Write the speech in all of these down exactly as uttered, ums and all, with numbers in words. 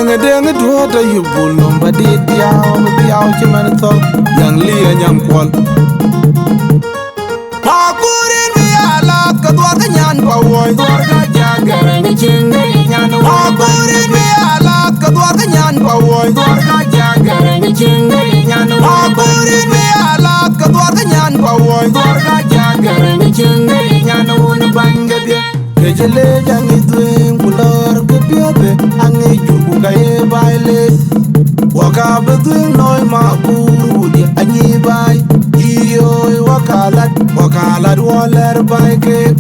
Ŋa deŋ duɔ̈ɔ̈t ayï bul nɔm ba dit dhiau, ba dhiau cï man thɔ̈k, yaŋ li anyaŋ kuɔl. Makurin bï ya lath ke dhuɔ̈k nyan pa wuɔ̈c. Dhuɔ̈k ka ja gɛrɛŋ cïn ŋic nyan. Makurin bï ya lath ke dhuɔ̈k nyan pa wuɔ̈c. Dhuɔ̈k ka ja gɛrɛŋ cïn ŋic nyan. Makurin bï ya lath ke dhuɔ̈k nyan pa wuɔ̈c. Dhuɔ̈k ka ja gɛrɛŋ cïn ŋic nyan wun bäny ke dhiëth. Ke cï leec aŋic dhuëëŋ ku lɔ̈ɔ̈r ke piɔ̈ɔ̈th, aŋic jur ku ka ye baai leec. Waka bï dhuëëŋ looi makuur wudï anyic baai. Yï yooi waka lat, waka lat wɔ lɛ̈ɛ̈r baai keek.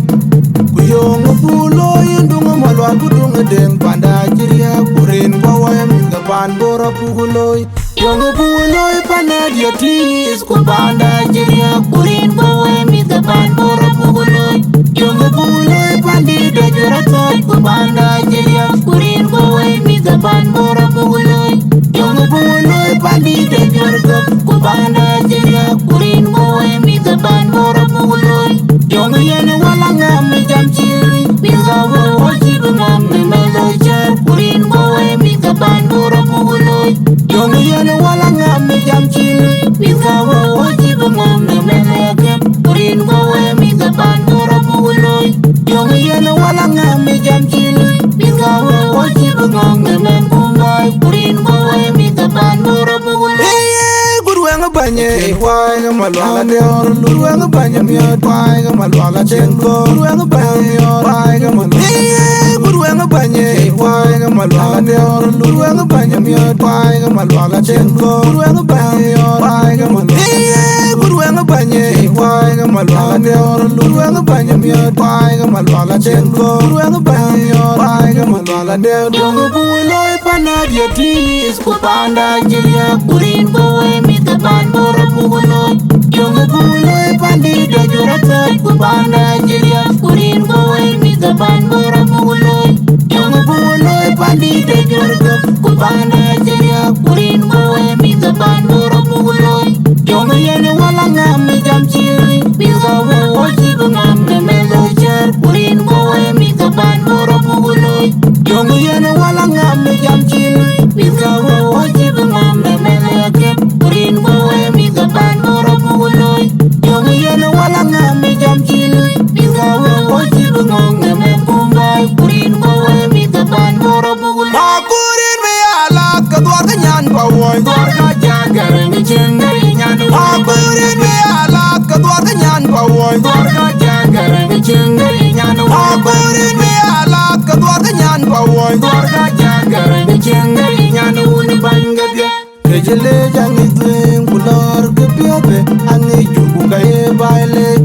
Ku yöŋ ë puk looi yen duŋ ë malual ku duŋ ë deŋ panda cï riääk ku rin bɔ̈ wɔ ë mïth ke pan Bor apuk looi. Yöŋ ë puk looi pan ë diɛt tïïth ku panda cï riääk ku rin bɔ̈ wɔ ë mïth ke pan Bor apuk looi. Yöŋ ë puk looi pan dït de juër athɔ̈ɔ̈c ku panda cï riääk ku rin bɔ̈ wɔ ë mïth ke pan Bor apuk looi. Yöŋ ë puk looi pan dït de juër gök ku panda cï riääk ku rin bɔ̈ wɔ ë mïth ke pan Bor apuk looi. Yöŋ yen wala ŋam ë jam cï lui, mïth ka wä wä cï bï ŋam në mɛn loi cär, ku rin bɔ̈ wɔ ë mïth ke pan Bor apuk looi. Yöŋ yen wala ŋam ë jam cï lui, mïth ka wä wä cï bï ŋam në mɛn loi akëm, ku rin bɔ̈ wɔ ë mïth ke pan Bor apuk looi. Yöŋ yen wala ŋam ë jam cï lui, mïth ka wä wä cï bï ŋam në mɛn kum baai, ku rin bɔ̈ wɔ ë mïth ke pan Bor apuk looi. Ee, Gurueng banye, wae ke maluala dior. Gurueng banye miot, wae ke maluala cengko. Gurueng banye miot, wae ke maluala. Ee, Gurueng banye, wae ke maluala dior. Gurueng banye miot, wae ke maluala cengko. Gurueng banye miot, wae ke maluala. Ee, Gurueng banye, wae ke maluala dior. Gurueng banye miot, wae ke maluala cengko. Gurueng banye miot, wae ke maluala dior. Yöŋ ë puk looi pan ë diɛt tïïth ku panda cï riääk ku rin bɔ̈ wɔ ë mïth ke pan Bor apuk looi. Yöŋ ë puk looi pan dït de juër athɔ̈ɔ̈c ku panda cï riääk ku rin bɔ̈ wɔ ë mïth ke pan Bor apuk looi. Yöŋ ë puk looi pan dït de juër gök ku panda cï riääk ku rin bɔ̈ wɔ ë mïth ke pan Bor apuk looi. Yöŋ yen wala ŋam ë jam cï lui, mïth ka wä wä cï bï ŋam në mɛn loi cär, ku rin bɔ̈ wɔ ë mïth ke pan Bor apuk looi. Yöŋ yen wala ŋam ë jam cï lui, mïth ka wä wä cï bï ŋam në mɛn loi akëm, ku rin bɔ̈ wɔ ë mïth ke pan Bor apuk looi. Yöŋ yen wala ŋam ë jam cï lui, mïth ka wä wä cï bï ŋam në mɛn kum baai, ku rin bɔ̈ wɔ ë mïth ke pan Bor apuk looi. Makurin bï ya lath ke dhuɔ̈k nyan pa wuɔ̈c. Dhuɔ̈k ka ja gɛrɛŋ cïn ŋic nyan. Makurin bï ya lath ke dhuɔ̈k nyan pa wuɔ̈c. Dhuɔ̈k ka ja gɛrɛŋ cïn ŋic nyan. Makurin bï ya lath ke dhuɔ̈k nyan pa wuɔ̈c. Dhuɔ̈k ka ja gɛrɛŋ cïn ŋic nyan wun bäny ke dhiëth. Ke cï leec aŋic dhuëëŋ ku lɔ̈ɔ̈r ke piɔ̈ɔ̈th, aŋic jur ku ka ye baai leec.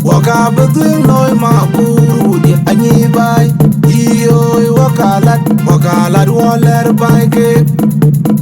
Waka bï dhuëëŋ looi makuur wudï anyic baai. Yï yooi waka lat, waka lat wɔ lɛ̈ɛ̈r baai keek.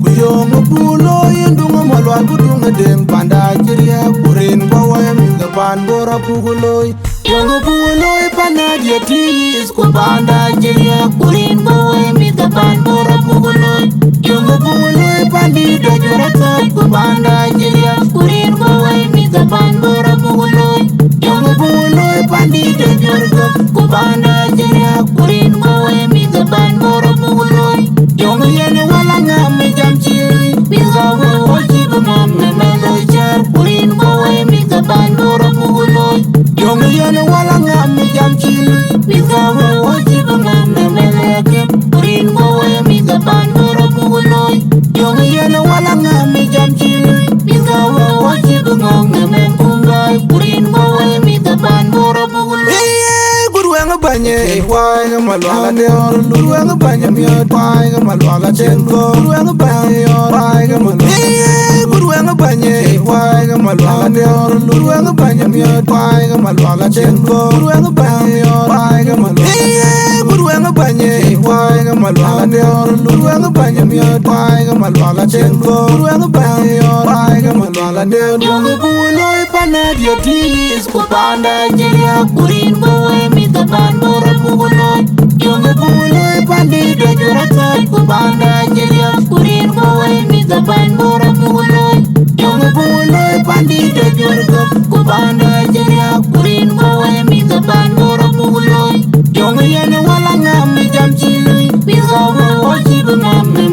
Ku yöŋ ë puk looi yen duŋ ë malual ku duŋ ë deŋ panda cï riääk ku rin bɔ̈ wɔ ë mïth ke pan Bor apuk looi. Yöŋ ë puk looi pan ë diɛt tïïth ku panda cï riääk ku rin bɔ̈ wɔ ë mïth ke pan Bor apuk looi. Yöŋ ë puk looi pan dït de juër athɔ̈ɔ̈c ku panda cï riääk ku rin bɔ̈ wɔ ë mïth ke pan Bor apuk looi. Yöŋ ë puk looi pan dït de juër gök ku panda cï riääk ku rin bɔ̈ wɔ ë mïth ke pan Bor apuk looi. Yöŋ yen wala ŋam ë jam cï lui, mïth ka wä wä cï bï ŋam në mɛn loi cär, ku rin bɔ̈ wɔ ë mïth ke pan Bor apuk looi. Yöŋ yen wala ŋam ë jam cï lui, mïth ka wä wä cï bï ŋam në mɛn loi akëm, ku rin bɔ̈ wɔ ë mïth ke pan Bor apuk looi. Yöŋ yen wala ŋam ë jam cï lui, mïth ka wä wä cï bï ŋam në mɛn kum baai, ku rin bɔ̈ wɔ ë mïth ke pan Bor apuk looi. Ee, Gurueng banye, wae ke maluala dior. Gurueng banye miot, wae ke maluala cengko. Gurueng banye miot, wae ke maluala. Ee, Gurueng banye, wae ke maluala dior. Gurueng banye miot, wae ke maluala cengko. Gurueng banye miot, wae ke maluala. Ee, Gurueng banye, wae ke maluala dior. Gurueng banye miot, wae ke maluala cengko. Gurueng banye miot, wae ke maluala dior. Yöŋ ë puk looi pan ë diɛt tïïth ku panda cï riääk ku rin bɔ̈ wɔ ë mïth ke pan Bor apuk looi. Yöŋ ë puk looi pan dït de juër athɔ̈ɔ̈c ku panda cï riääk ku rin bɔ̈ wɔ ë mïth ke pan Bor apuk looi. Yöŋ ë puk looi pan dït de juër gök ku panda cï riääk ku rin bɔ̈ wɔ ë mïth ke pan Bor apuk looi. Yöŋ yen wala ŋam ë jam cï lui, mïth ka wä wä cï bï ŋam në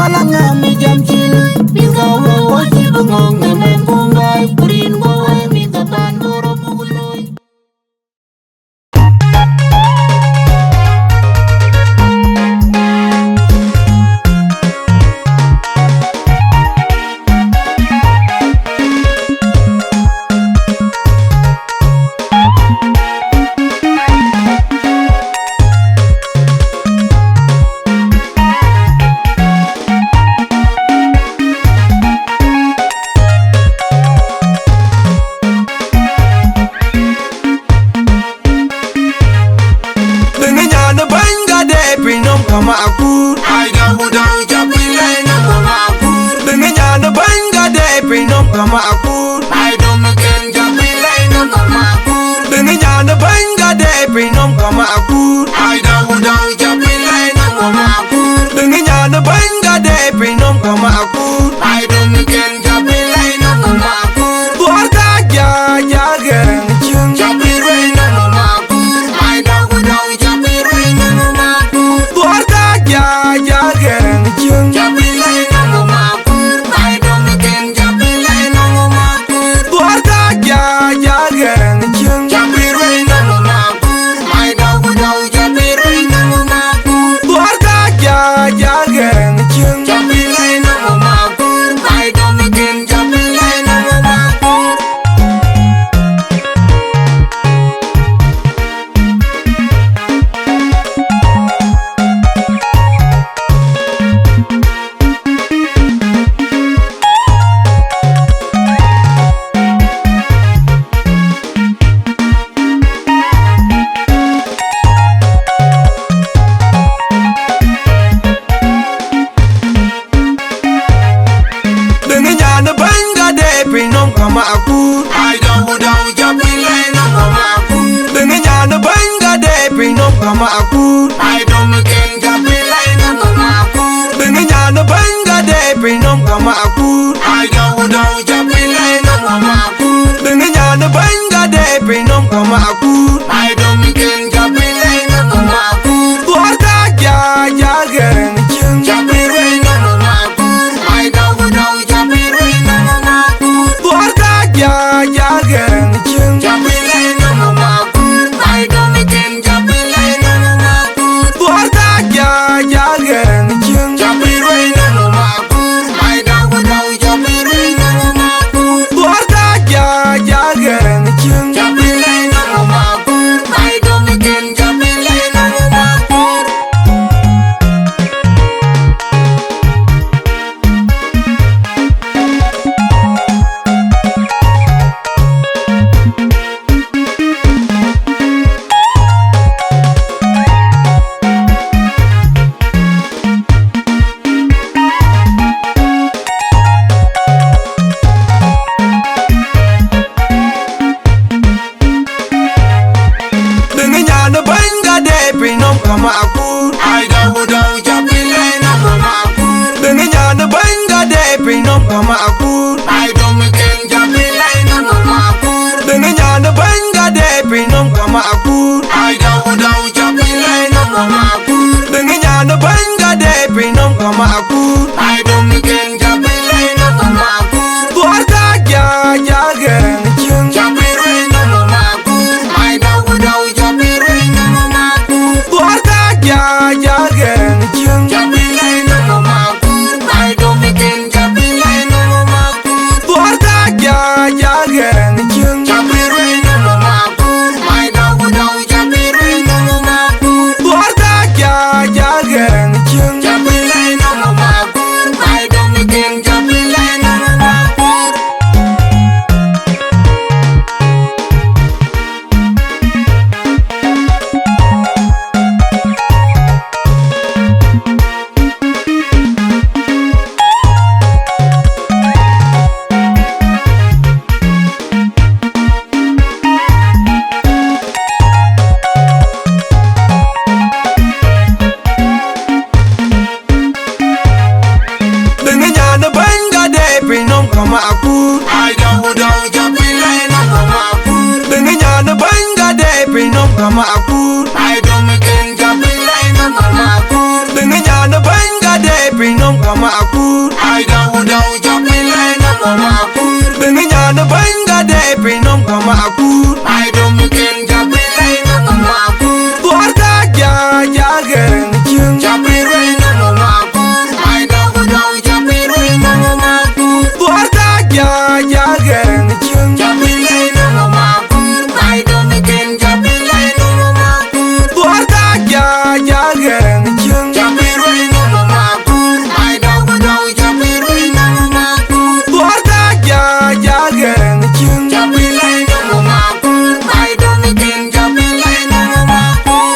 Ala ŋa mi jam cï lui, mïth ka wëu wä cï bï ŋɔ̈ŋ ë mɛn Bumbai, ku rin guɔ wëu mïth ka pan Bor abuk lui. Dëŋ nyan bäny gade piny nɔm kama akur. Ai dau dau japi lai nɔm kama akur. Dëŋ nyan bäny gade piny nɔm kama akur. Ai dom ken japi lai nɔm kama akur. Dëŋ nyan bäny gade piny nɔm kama akur. Ai dau dau japi lai nɔm kama akur. Dëŋ nyan bäny gade piny nɔm kama akur. Ai dom ken japi lai nɔm kama akur. Duar ka ja ja gɛrɛŋ cieŋ. Japi lai nɔm kama akur. Ai dau dau japi lai nɔm kama akur. Duar ka ja ja gɛrɛŋ cieŋ. Japi lai nɔm kama akur. Ai dom ken japi lai nɔm kama akur. Duar ka ja ja gɛrɛŋ cieŋ. Japi lai nɔm kama akur. Ai dau dau japi lai nɔm kama akur. Duar ka ja ja gɛrɛŋ cieŋ. Japi lai nɔm kama akur. Ai dom ken japi lai nɔm kama akur. Dëŋ nyan bäny gade piny nɔm kama akur. Ai dau dau japi lai nɔm kama akur. Dëŋ nyan bäny gade piny nɔm kama akur. Ai dom ken japi lai nɔm kama akur. Dëŋ nyan bäny gade piny nɔm kama akur. Ai dau dau japi lai nɔm kama akur. Dëŋ nyan bäny gade piny nɔm kama akur. Ai dom ken japi lai nɔm kama akur. Duar ka ja ja gɛrɛŋ cieŋ. Japi lai nɔm kama akur. Ai dau dau japi lai nɔm kama akur. Duar ka ja ja gɛrɛŋ cieŋ. Japi lai nɔm kama akur. Ai dom ken japi lai nɔm kama akur. Duar ka ja ja gɛrɛŋ cieŋ. Japi lai nɔm kama akur. Ai dau dau japi lai nɔm kama akur. Duar ka ja ja gɛrɛŋ cieŋ. Japi lai nɔm kama akur. Ai dom ken japi lai nɔm kama akur. Dëŋ nyan bäny gade piny nɔm kama akur. Ai dau dau japi lai nɔm kama akur. Dëŋ nyan bäny gade piny nɔm kama akur. Ai dom ken japi lai nɔm kama akur. Dëŋ nyan bäny gade piny nɔm kama akur. Ai dau dau japi lai nɔm kama akur. Dëŋ nyan bäny gade piny nɔm kama akur. Ai dom ken japi lai nɔm kama akur. Duar ka ja ja gɛrɛŋ cieŋ. Japi lai nɔm kama akur. Ai dau dau japi lai nɔm kama akur. Duar ka ja ja gɛrɛŋ cieŋ. Japi lai nɔm kama akur. Ai dom ken japi lai nɔm kama akur. Duar ka ja ja gɛrɛŋ cieŋ. Japi lai nɔm kama akur. Ai dau dau japi lai nɔm kama akur. Duar ka ja ja gɛrɛŋ cieŋ. Japi lai nɔm kama akur. Ai dom ken japi lai nɔm kama akur. Dɛ piny nɔm ka makur. Ai dau dau ca piny lai nɔm ka makur. Bɛ̈ny nyan bɛ̈ny ka dɛ piny nɔm ka makur. Ai dom ken ca piny lai nɔm ka makur. Duar ka ja ja gɛrɛŋ cieŋ. Ca piny lai nɔm ka makur. Ai dau dau ca piny lai nɔm ka makur. Duar ka ja ja gɛrɛŋ cieŋ. Ca piny lai nɔm ka makur. Ai dom ken ca piny lai nɔm ka makur. Duar ka ja ja gɛrɛŋ cieŋ. Ca piny lai nɔm ka makur. Ai dau dau ca piny lai nɔm ka makur. Duar ka ja ja gɛrɛŋ cieŋ. Ca piny lai nɔm ka makur. Ai dom ken ca piny lai nɔm ka makur.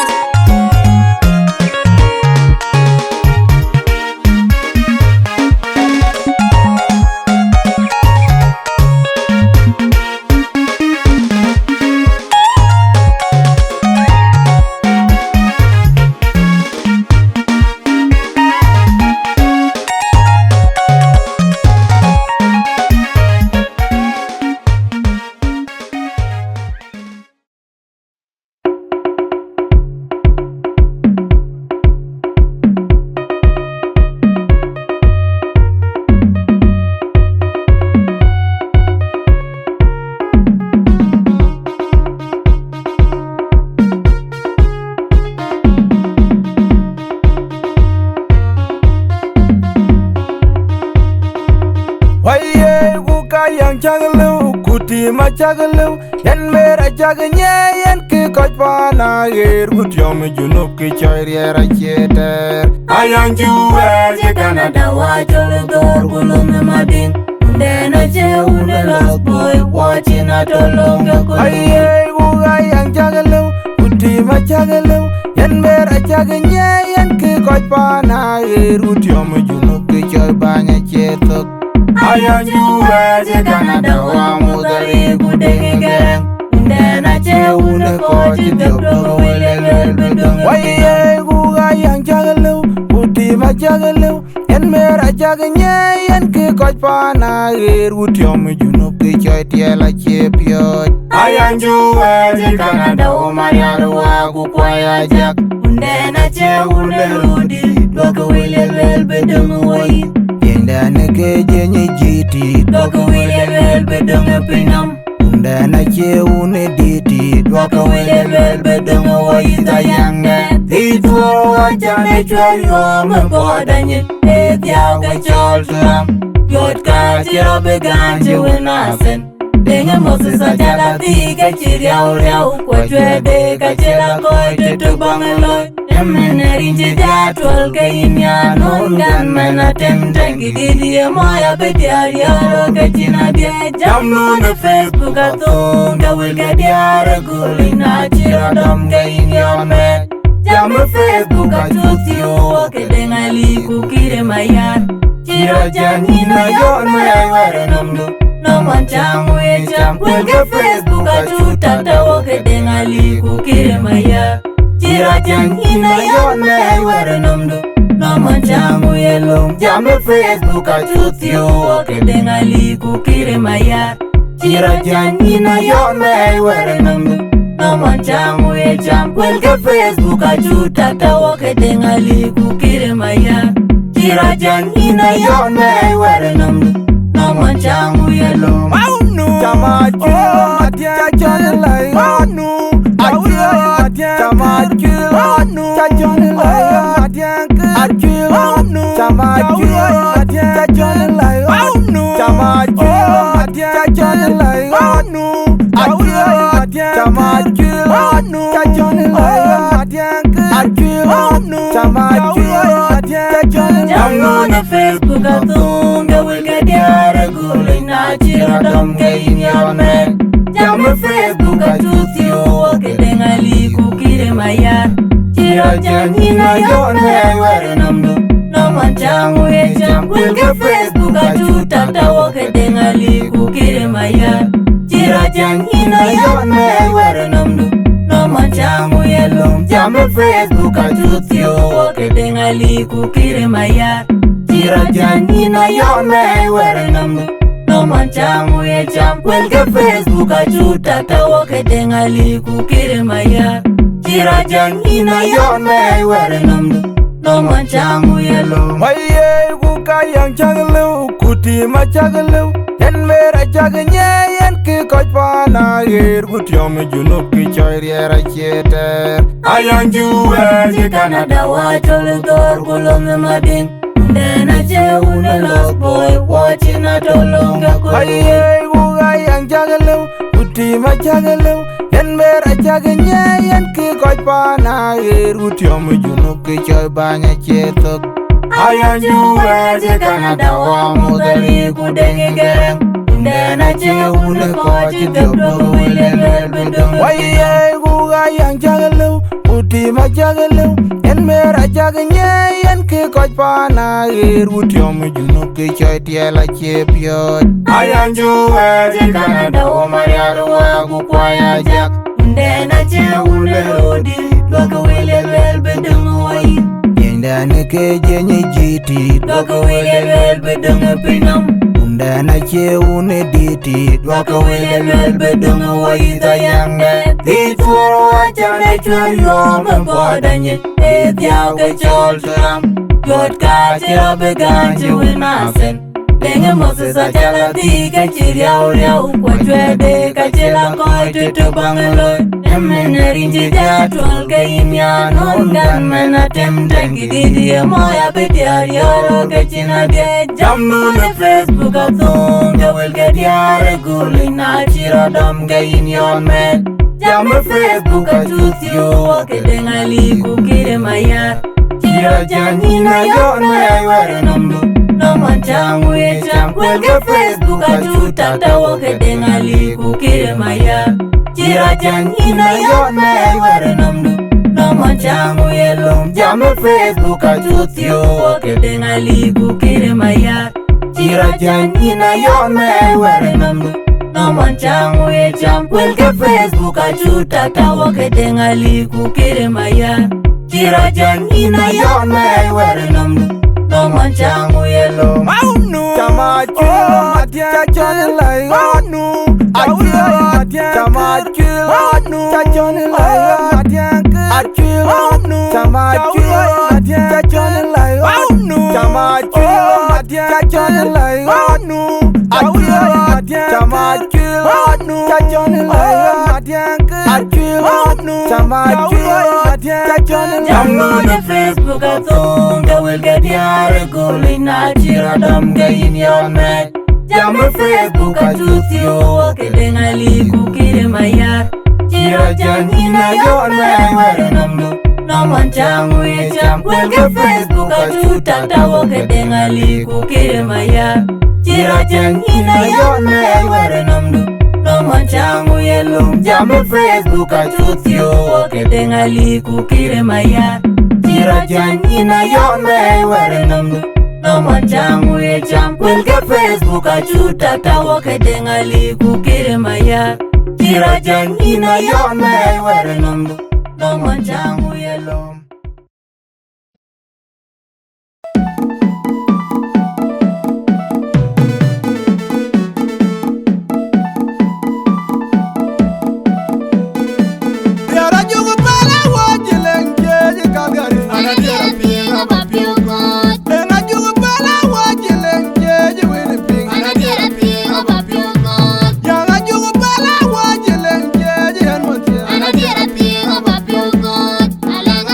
Wai ye, ku ka yäŋ cäk lëu, ku tiim acäk lëu, yen mer acäk nyiɛɛi, yen kë kɔc paan aɣeer, ku tiɔm ë Junub kë cɔi riɛɛr acie tɛɛr. Ayäŋ cï wɛɛr cï Canada wa cɔl ë dhöör, ku lom ë Madiŋ, ku dɛn acie wun ë lɔ̈th boi, wɔ cïn atɔ̈ löŋ ke ku. Wai ye, ku ka yäŋ cäk lëu, ku tiim acäk lëu, yen mer acäk nyiɛɛi, yen kë kɔc paan aɣeer, ku tiɔm ë Junub kë cɔi bäny acie thök. Ayäŋ cï wɛɛr cï Canada wa mudhari ku deŋ ë gɛrɛŋ, ku dɛn acie wun ë kɔc cï dhiɔp tök ë wël ë lueel bï döŋ. Wai ye, ku ka yäŋ cäk lëu, ku tiim acäk lëu, yen mer acäk nyiɛɛi, yen kë kɔc paan aɣeer, ku tiɔm ë Junub kë cɔi tiɛɛl acie piɔ̈ɔ̈c. Ayäŋ cï wɛɛr cï Canada wo marial wa ku kuai ajak, ku dɛn acie wun ë rudi, duɔ̈kkë wël ë lueel bï döŋ ë woi. Tiɛŋdɛn ë ke jiëny ë jiti, duɔ̈kkë wël ë lueel bï döŋ ë piny nɔm. Ku dɛn acie wun ë diti, duɔ̈kkë wël ë lueel bï döŋ ë woi. Yith ayäŋdɛn, dhil thuɔɔu acan ë cuɛ̈r yɔ̈ɔ̈m ë buɔɔt anyith, ë dhiau ke cɔl Trump. Yot ka cï rɔt bï gäny cï wën athën. Deŋ ë Moses acäk athii ke cï riau riau, ku acuɛɛtde ka cï la kɔc tëtök baŋ ë loi. Ëmën ë rin cï jat tuɔl ke yïn ya nööm, gunmen atëm tɛ̈ŋ kï gït ye mɔ̈ɔ̈i abï diäär yɔ̈ɔ̈r ke cïn adiɛɛc. Jam nu në Facebook athöŋ ke wël ke diäär ë gööl, na cï rɔt dɔm ke yïn yɔ̈ɔ̈r mɛɛt. Jam ë Facebook acu thiöök ke Deŋ Ali ku Kiir ë Mayar. Cï rɔt jäl yïn ayɔ̈ɔ̈r mɛɛt wɛ̈ɛ̈r ë nɔmdu, nɔm ɣɔn cäŋ wëë cam. Wël ke Facebook acu tak tɔ̈ wok ke Deŋ Ali ku Kiir ë Mayar. Cï rɔt jäl yïn ayɔ̈ɔ̈r mɛɛt wɛ̈ɛ̈r ë nɔmdu, nɔm ɣɔn cäŋ wëë löŋ. Jam ë Facebook acu thiöök wok ke Deŋ Ali ku Kiir ë Mayar. Cï rɔt jäl yïn ayɔ̈ɔ̈r mɛɛt wɛ̈ɛ̈r ë nɔmdu, nɔm ɣɔn cäŋ wëë cam. Wël ke Facebook acu tak tɔ̈ wok ke Deŋ Ali ku Kiir ë Mayar. Cï rɔt jäl yïn ayɔ̈ɔ̈r mɛɛt wɛ̈ɛ̈r ë nɔmdu, nɔm ɣɔn cäŋ wëë löŋ. Cam acï rɔt jäl cɔl lɛ̈i ɣɔn nu. Acï rɔt jäl cam acï rɔt jäl cɔl lɛ̈i ɣɔn. Jam nu në Facebook athöŋ ke wël ke diäär ë gööl, na cï rɔt dɔm ke yïn yɔ̈ɔ̈r mɛɛt. Jam ë Facebook acu thiöök wok ke Deŋ Ali ku Kiir ë Mayar. Cï rɔt jäl yïn ayɔ̈ɔ̈r mɛɛt wɛ̈ɛ̈r ë nɔmdu, nɔm ɣɔn cäŋ wëë cam. Wël ke Facebook acu tak tɔ̈ wok ke Deŋ Ali ku Kiir ë Mayar. Cï rɔt jäl yïn ayɔ̈ɔ̈r mɛɛt wɛ̈ɛ̈r ë nɔmdu, nɔm ɣɔn cäŋ wëë löŋ. Jam ë Facebook acu thiöök wok ke Deŋ Ali ku Kiir ë Mayar. Cï rɔt jäl yïn ayɔ̈ɔ̈r mɛɛt wɛ̈ɛ̈r ë nɔmdu, nɔm ɣɔn cäŋ wëë cam. Wël ke Facebook acu tak tɔ̈ wok ke Deŋ Ali ku Kiir ë Mayar. Cï rɔt jäl yïn ayɔ̈ɔ̈r mɛɛt wɛ̈ɛ̈r ë nɔmdu, Ŋuan cäŋ wël lom. Wai ye ku ka yäŋ cäk lëu, ku tim acäk lëu. Yen mer acäk nyiɛɛi, yen kë kɔc paan aɣeer, ku tiɔm ë Junub kë cɔi riɛɛr acie tɛɛr. Ayɔn Juɛɛc ë Canada, wa col ë dhor ku lom ë Madiŋ. Dɛn acie wun ë Lost Boy, wɔ cin atɔ̈ lom ke kɔc. Wai ye ku ka yäŋ cäk lëu, ku tim acäk lëu. Yen mer acäk nyiɛɛi, yen kë kɔc paan aɣeer, ku tiɔm ë Junub kë cɔi bäny acie thök. Ayɔn Juɛɛc ë Canada, wa mudhali ku deŋ ë gɛɛŋ. Dɛn acie wun ë kɔc cï dhiɔp, duɔ̈kë wël ë lueel bï döŋ. Wai ye ku ka yäŋ cäk lëu, ku tim acäk lëu. Yen mer acäk nyiɛɛi, yen kë kɔc paan aɣeer, ku tiɔm ë Junub kë cɔi tiɛɛl acie piɔ̈ɔ̈c. Ayɔn Juɛɛc ë Canada, wa marial wa ku kuai ajak. Dɛn acie wun ë Rodi, duɔ̈kë wël ë lueel bï döŋ wai. Jiëny dɛn ë ke jiëny ë G T, duɔ̈kë wël ë lueel bï döŋ ë pinynɔm. Wun dɛn acie wun ë D T, duɔ̈kë wël ë lueel bï döŋ ë wai. Dhɔ yäŋ dɛn dhil tuɔɔr, wa can ë cuɛ̈r yɔ̈ɔ̈m ë buɔɔt anyic. Ë dhiau ke cɔl Trump, juɔ̈t ka cï rɔt bï gäny cï wën athën. Deŋ ë Moses acal adhii ke cï riau riau, ku acuɛɛtde ka cï la kɔc tëtök baŋ ë loi. Ëmën ë rin cï jat tuɔl ke yïn ya nɔn gunmen atem tɛŋ kï dït ye mɔ̈ɔ̈i abï diäär yɔ̈ɔ̈r ke cïn adiɛɛc. Jam nu në Facebook athöŋ ke wël ke diäär ë gul, na cï rɔt dɔm ke yïn yɔn mɛt. Jam ë Facebook acu thiöök ke Deŋ Ali ku Kiir Mayar. Cï rɔt jäny yïn ayɔ̈ɔ̈t mɛɛc wɛ̈t ë nɔmdu, nɔm ɣɔn cäŋ wëë cam. Wël ke Facebook acu tak tɔ̈ wɔ ke Deŋ Ali ku Kiir Mayar. Cï rɔt jäny yïn ayɔ̈ɔ̈t mɛɛc wɛ̈t ë nɔmdu, nɔm ɣɔn cäŋ wëë lom. Jam ë Facebook acu thiöök wɔ ke Deŋ Ali ku Kiir Mayar. Cï rɔt jäny yïn ayɔ̈ɔ̈t mɛɛc wɛ̈t ë nɔmdu, nɔm ɣɔn cäŋ wëë cam. Wël ke Facebook acu tak tɔ̈ wɔ ke Deŋ Ali ku Kiir Mayar. Cï rɔt jäny yïn ayɔ̈ɔ̈t mɛɛc wɛ̈t ë nɔmdu, nɔm ɣɔn cäŋ wëë lom. Cam acï lom, acï cɔl ë lɛ̈i ɣɔn nu. Acï lom, cam acï lom, acï cɔl ë lɛ̈i ɣɔn. Acï lom, cam acï lom, acï cɔl ë lɛ̈i ɣɔn. Cam acï lom, acï cɔl ë lɛ̈i ɣɔn nu. Acï lom, cam acï lom, acï cɔl ë lɛ̈i ɣɔn. Acï lom, cam acï lom, acï cɔl ë lɛ̈i ɣɔn. Jam nu në Facebook athöŋ ke wël ke diäär ë gul, na cï rɔt dɔm ke yïn yɔn mɛɛc. Jam ë Facebook acu thiöök wɔ ke Deŋ Ali ku Kiir Mayar. Cï rɔt jäny yïn ayɔ̈ɔ̈t mɛɛc wɛ̈t ë nɔmdu, nɔm ɣɔn cäŋ wëë cam. Wël ke Facebook acu tak tɔ̈ wɔ ke Deŋ Ali ku Kiir Mayar. Cï rɔt jäny yïn ayɔ̈ɔ̈t mɛɛc wɛ̈t ë nɔmdu, nɔm ɣɔn cäŋ wëë lom. Jam ë Facebook acu thiöök wɔ ke Deŋ Ali ku Kiir Mayar. Cï rɔt jäny yïn ayɔ̈ɔ̈t mɛɛc wɛ̈t ë nɔmdu, nɔm ɣɔn cäŋ wëë cam. Wël ke Facebook acu tak tɔ̈ wɔ ke Deŋ Ali ku Kiir Mayar. Cï rɔt jäny yïn ayɔ̈ɔ̈t mɛɛc wɛ̈t ë nɔmdu, nɔm ɣɔn cäŋ wëë lom. Diɛɛr ajuk pɛl awɔc ë leŋ ciëëc ë Calgary. Ana diɛɛr apiŋ aba piɔ̈u kɔc. Leŋ ajuk pɛl awɔc ë leŋ ciëëc ë Winnipeg. Ana diɛɛr apiŋ aba piɔ̈u kɔc. Jäŋ ajuk pɛl awɔc ë leŋ ciëëc ë Edmonton. Ana diɛɛr apiŋ aba piɔ̈u kɔc. Alaŋ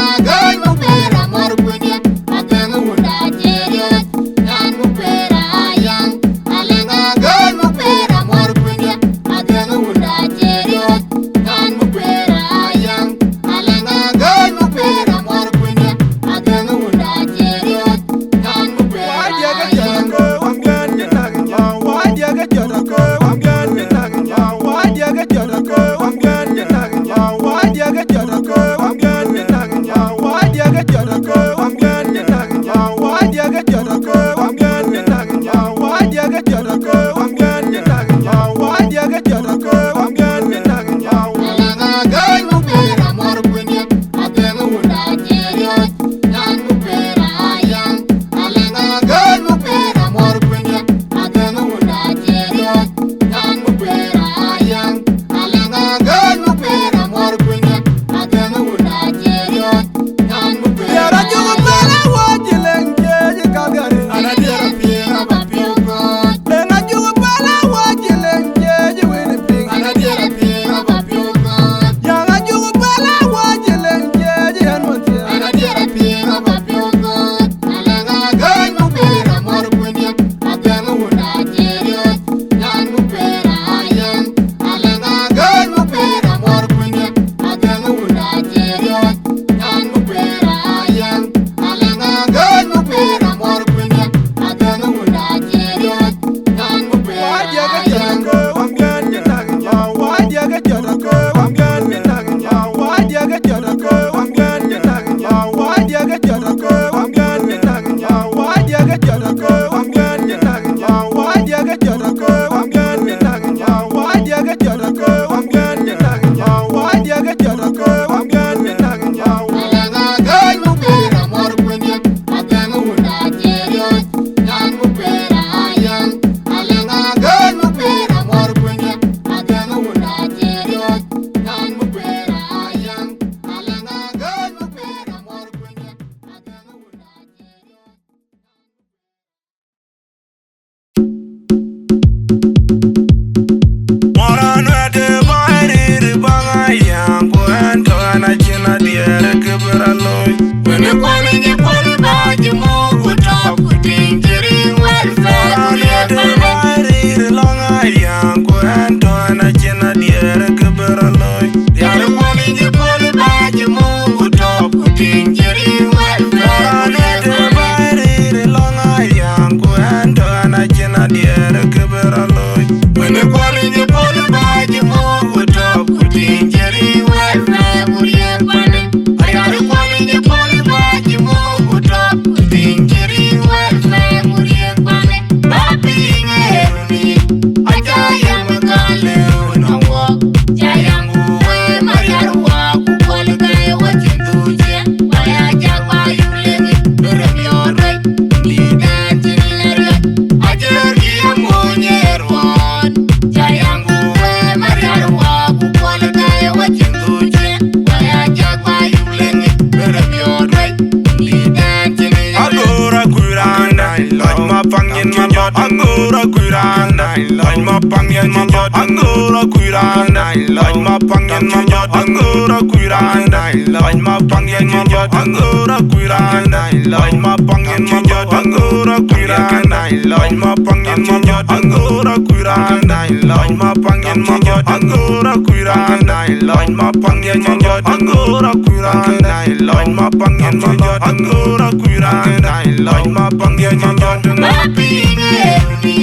Angora kuiran nai lany ma pang yen ma jot. Angora kuiran nai lany ma pang yen ma jot. Angora kuiran nai lany ma pang yen ma jot. Angora kuiran nai lany ma pang yen ma jot. Angora kuiran nai lany ma pang yen ma jot. Angora kuiran nai lany ma pang yen ma jot. Angora kuiran nai lany ma pang yen ma jot. Angora kuiran nai lany ma pang yen ma jot. Angora kuiran nai lany ma pang yen ma jot. Ma piny ŋeerni,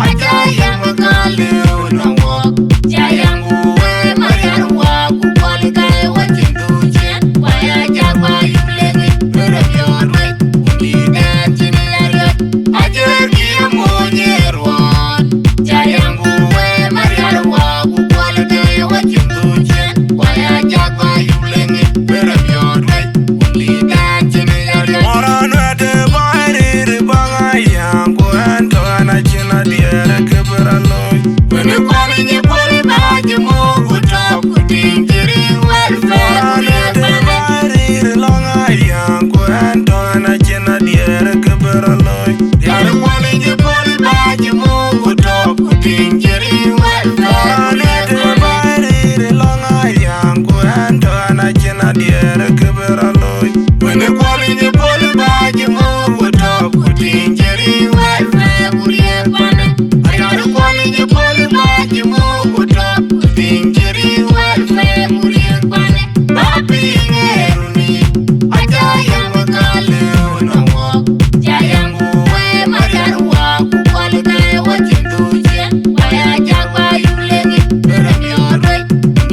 aca yam ka lëu në wɔk, ca yam ku wee marial wak, ku kuɔl ka ye wacin dhuc cien, ku aya jak ba yum leŋic, bï rɔt yɔɔt wec, ku dïït dɛɛn cïn ë ya riɔ̈c, acie kï ye moony ë ruɔɔn, ca yam ku wee marial wak, ku kuɔl ka ye wacin dhuc cien, ku aya jak ba yum leŋic, bï rɔt yɔɔt wec. Moran wɛ̈t ë bäny rïïr ë baŋ aya, ku ɛn tɔ̈ ɛn acïn adiɛɛr kë bï rɔt looi. Wën ë kuɔl ë nyin puɔl ë bä cï muk ku tɔ̈k ku tïŋ cï riŋ wɛl fɛɛr. Moran wɛ̈t ë bäny rïïr ë lɔŋ aya, ku ɛn tɔ̈ ɛn acïn adiɛɛr kë bï rɔt looi. Diɛɛr ë kuɔl ë nyin puɔl ë bä cï muk ku tɔ̈k ku tïŋ cï riŋ wɛl fɛɛr. Moran wɛ̈t ë bäny rïïr ë lɔŋ aya, ku ɛn tɔ̈ ɛn acïn adiɛɛr kë bï rɔt looi. Wën ë kuɔl ë nyin puɔl ë bä cï muk ku tɔ̈k ku tïŋ cï riŋ wɛl fɛɛr ku riëëk panë. Ayar ë kuɔl ë nyin puɔl ë bä cï muk ku tɔ̈k ku tïŋ cï riŋ wɛl fɛɛr ku riëëk panë. Ba piny ŋeerni, aca yam ka lëu në wɔk, ca yam ku wee marial wak, ku kuɔl ka ye wacin dhuc cien, ku aya jak ba yum leŋic, bï rɔt yɔɔt wec.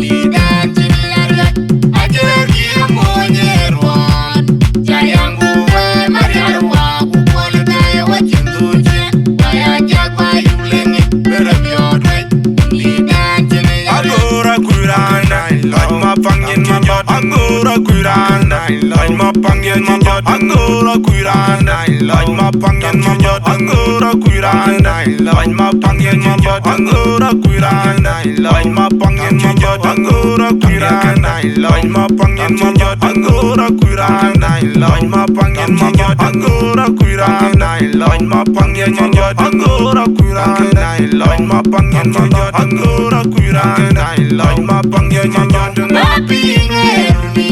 Dïït dɛɛn cïn ë ya riɔ̈c, acie kï ye moony ë ruɔɔn. Ca yam ku wee marial wak, ku kuɔl ka ye wacin dhuc cien, ku aya jak ba yum leŋic, bï rɔt yɔɔt wec. Dïït dɛɛn cïn ë ya riɔ̈c. Angora kuiran nai lany ma pang yen ma jot. Angora kuiran nai lany ma pang yen ma jot. Angora kuiran nai lany ma pang yen ma jot. Angora kuiran nai lany ma pang yen ma jot. Angora kuiran nai lany ma pang yen ma jot. Angora kuiran nai lany ma pang yen ma jot. Angora kuiran nai lany ma pang yen ma jot. Angora kuiran nai lany ma pang yen ma jot. Angora kuiran nai lany ma pang yen ma jot. Angora kuiran nai lany ma pang yen ma jot. Ma piny ŋeerni,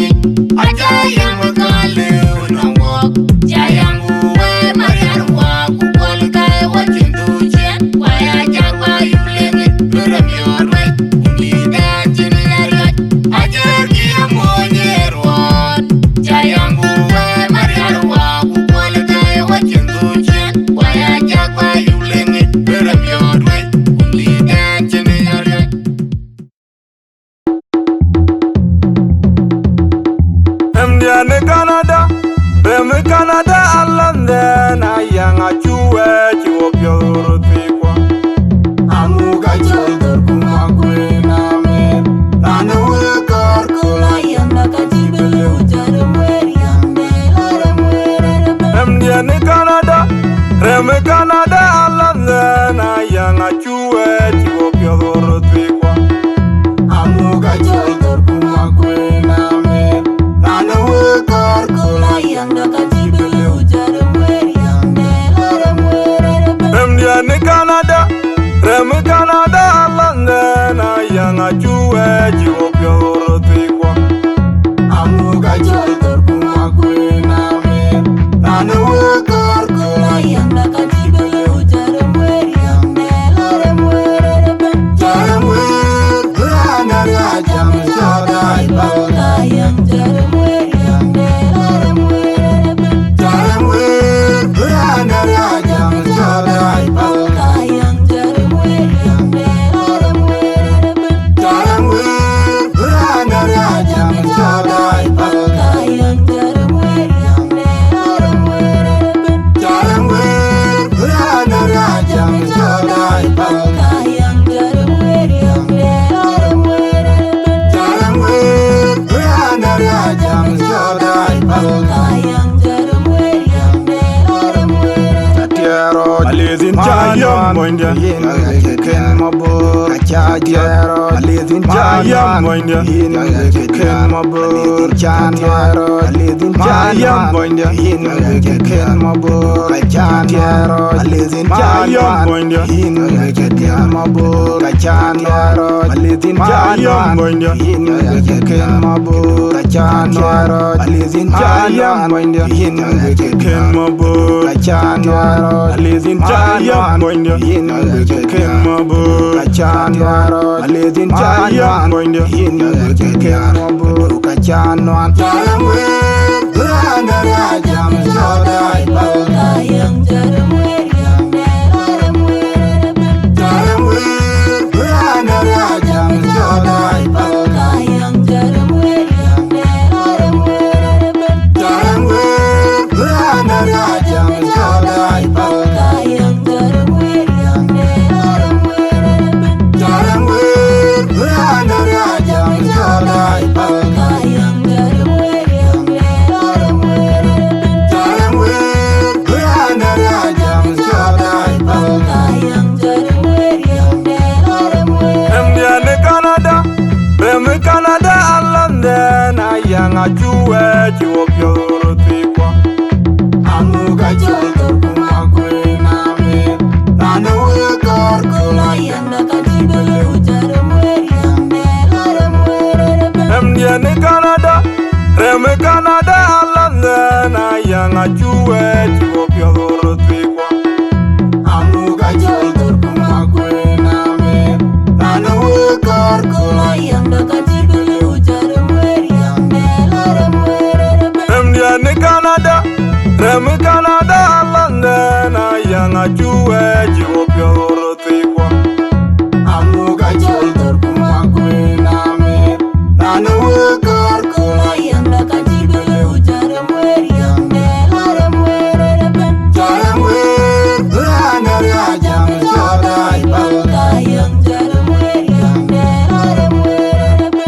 aca yam ka lëu në wɔk, ca yam ku wee marial wak, ku kuɔl ka ye wacin dhuc cien, ku aya jak ba yum leŋic, bï rɔt yɔɔt wec, ku dïït dɛɛn cïn ë ya riɔ̈c, acie kï ye moony ë ruɔɔn, ca yam ku wee marial wak, ku kuɔl ka ye wacin dhuc cien, ku aya jak ba yum leŋic, bï rɔt yɔɔt wec, ku dïït dɛɛn cïn ë ya riɔ̈c. Rɛmdiɛn ë Canada, rɛm ë Canada, alɔŋden ayäŋ acuk wɛɛc cï wo piɔ̈th ɣöt röt thiikkuɔ. Amuk acɔl dhorku ma kueen amɛɛr, raan ë wëë kɔɔr kööl ayäŋ dak acï bï lëu cä rem wëër yäŋ dɛɛl ë rem wëër ë rem. Rɛmdiɛn ë Canada, rɛm ë Canada, alɔŋden ayäŋ acuk wɛɛc cï wo piɔ̈th ɣöt röt thiikkuɔ. Amuk acɔl dhorku ma kueen amɛɛr, raan ë wëë kɔɔr kööl ayäŋ dak acï bï lëu cä rem wëër yäŋ dɛɛl ë rem wëër ë rem. Rɛmdiɛn ë Canada, rɛm ë Canada, alɔŋden ayäŋ acuk wɛɛc cï wo piɔ̈th ɣöt röt thiikkuɔ. Amuk acɔl dhorku ma kueen amɛɛr, raan ë wëë kɔɔr kööl ayäŋ dak acï bï lëu cä rem wëër yäŋ dɛɛl ë rem wëër ë rem. Cä rem wëër bï raan dɛ̈ riääc jam cɔɔk daai päl ka yäŋ cä rem wëër yäŋ dɛɛl ë rem wëër ë rem. Cä rem wëër bï raan dɛ̈ riääc jam cɔɔk daai päl ka yäŋ cä rem wëër yäŋ dɛɛl ë rem wëër ë rem. Aliëthin ca yɔm bɔnydiɛn, yen ken mabor. Ca diɛɛr rɔt, alithin ca yam nuan, bɔnydiɛ̈, yïn wek ke ken mabor. Ca nuan rɔt, alithin ca yam nuan, bɔnydiɛ̈, yïn wek ke ken mabor. Ca diɛɛr rɔt, alithin ca yam nuan, bɔnydiɛ̈, yïn wek ke ken mabor. Ca nuan rɔt, alithin ca yam nuan, bɔnydiɛ̈, yïn wek ke ken mabor. Ca nuan rɔt, alithin ca yam nuan, bɔnydiɛ̈, yïn wek ke ken mabor. Ca nuan rɔt, alithin ca yam nuan, bɔnydiɛ̈, yïn wek ke ken mabor. Ca nuan rɔt, alithin ca yam nuan, bɔnydiɛ̈, yïn wek ke ken mabor. Ca nuan. Rem Canada, rem Canada, alanden ayaŋ acu wɛɛc wok yɔr thikwa. Amu ka col thor kuma kuen amen. Rana wek kɔr kula yanda ka ci bele ujarem weri yande larem weri rebe. Rem diɛn Canada, rem Canada, alanden ayaŋ acu wɛɛc wok yɔr thikwa. Amu ka col thor kuma kuen amen. Rana wek kɔr kula yanda ka ci bele ujarem weri yande larem weri rebe. Rem diɛn Canada, rem Canada, alanden ayaŋ acu wɛɛc wok yɔr thikwa. Amu ka col thor kuma kuen amen. Rana wek kɔr kula yanda ka ci bele ujarem weri yande larem weri rebe. Jarem weri rana rajam jodai pal. Ka yang jarem weri yande larem weri rebe.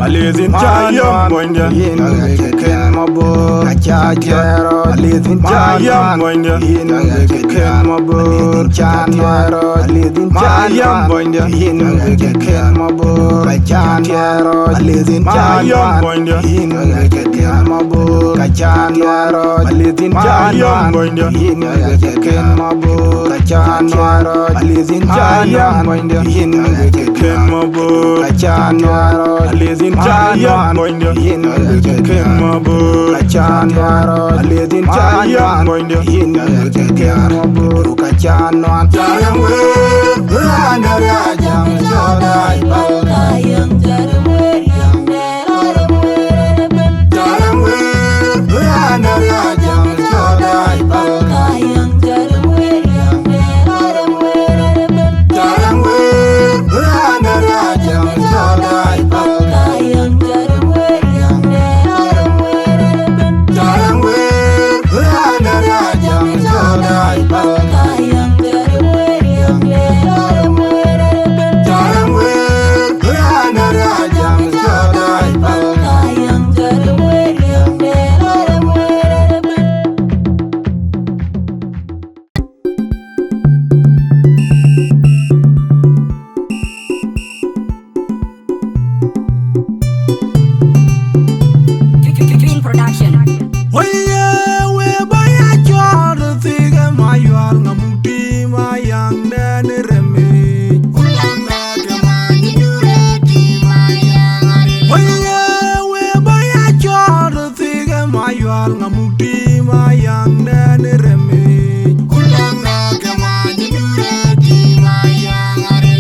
Alithin ca yam bɔnydiɛ̈, yïn wek ke ken mabor. Ca tiɛɛr rɔt, alithin ca yam bɔnydiɛ̈, yïn wek ke ken mabor. Ca nuan rɔt, alithin ca yam bɔnydiɛ̈, yïn wek ke ken mabor. Ca tiɛɛr rɔt, alithin ca yam bɔnydiɛ̈, yïn wek ke ken mabor. Ka ca nuan rɔt, alithin ca yam bɔnydiɛ̈, yïn wek ke ken mabor. Ka ca nuan rɔt, alithin ca yam bɔnydiɛ̈, yïn wek ke ken mabor. Ka ca nuan rɔt, alithin ca yam bɔnydiɛ̈, yïn wek ke ken mabor. Ka ca nuan rɔt, alithin ca yam bɔnydiɛ̈, yïn wek ke ken mabor. Ka ca nuan. Production. Weye, we ba ya cɔɔr thik ë Mayual ŋa muk tim ayaŋdɛn ë rem yic. Weye, we ba ya cɔɔr thik ë Mayual ŋa muk tim ayaŋdɛn ë rem yic.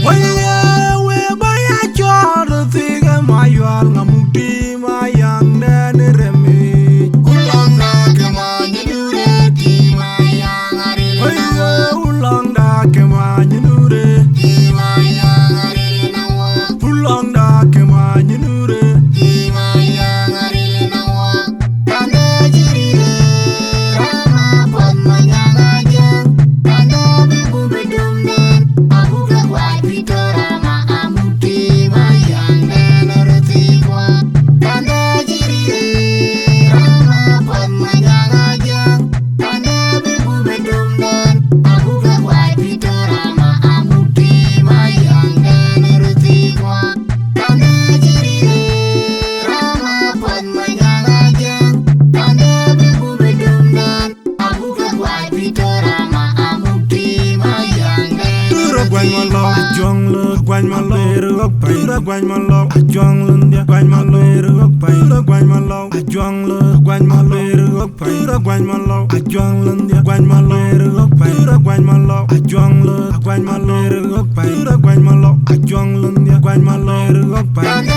Weye, we ba ya cɔɔr thik ë Mayual ŋa muk tim ayaŋdɛn ë rem yic. Weye, ulɔŋda ke ma Guany Malɔu, Ajuɔŋ Lundhiak, Guany Malɔu, Röök Piny, Guany Malɔu, Ajuɔŋ Lundhiak, Guany Malɔu, Röök Piny, Guany Malɔu, Ajuɔŋ Lundhiak, Guany Malɔu, Röök Piny, Guany Malɔu, Ajuɔŋ Lundhiak, Guany Malɔu, Röök Piny, Guany Malɔu, Ajuɔŋ Lundhiak, Guany Malɔu, Röök Piny.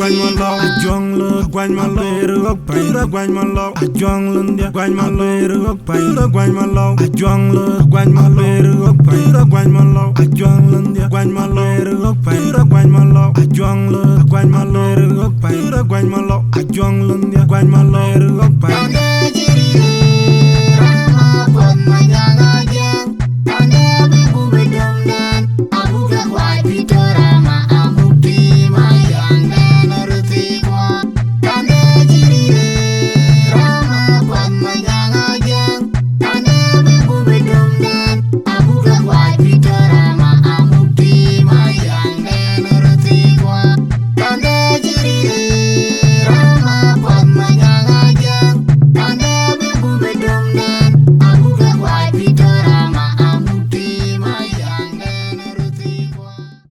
Guany Malɔu, Ajuɔŋ Lundhiak, Guany Malɔu, Röök Piny, Guany Malɔu, Ajuɔŋ Lundhiak, Guany Malɔu, Röök Piny, Guany Malɔu, Ajuɔŋ Lundhiak, Guany Malɔu, Röök Piny, Guany Malɔu, Ajuɔŋ Lundhiak, Guany Malɔu, Röök Piny, Guany Malɔu, Ajuɔŋ Lundhiak, Guany Malɔu, Röök Piny, Guany Malɔu, Ajuɔŋ Lundhiak, Guany Malɔu, Röök Piny.